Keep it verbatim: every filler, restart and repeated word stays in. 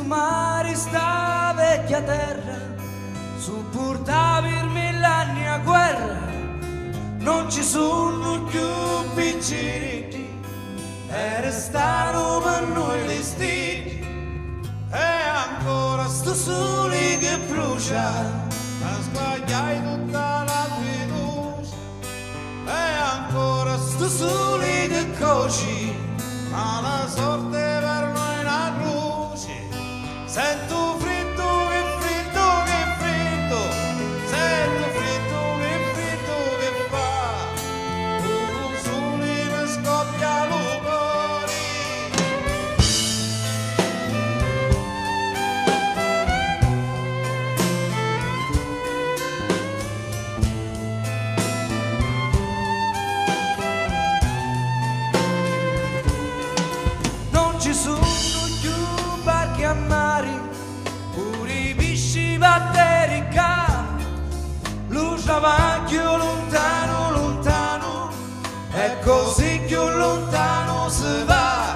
Mari sta vecchia terra, suppurtà pi mill'anni a guerra, non ci sunnu cchiù picciriddi, e restanu pi nui li stiddi. E ancora stu suli chi brucia, ma sbagghiai tutta la fiducia. E ancora stu suli chi coci, ma la sorte per noi è na cruci. Sentu friddu, chi friddu, chi friddu, sentu friddu, chi friddu chi fa, cu lu suli mi scoppia lu cori. Non ci sunnu cchiù barchi a mari, puru i pisci batteri ccà, lu travagghiu luntanu luntanu, e così cchiù luntanu si va.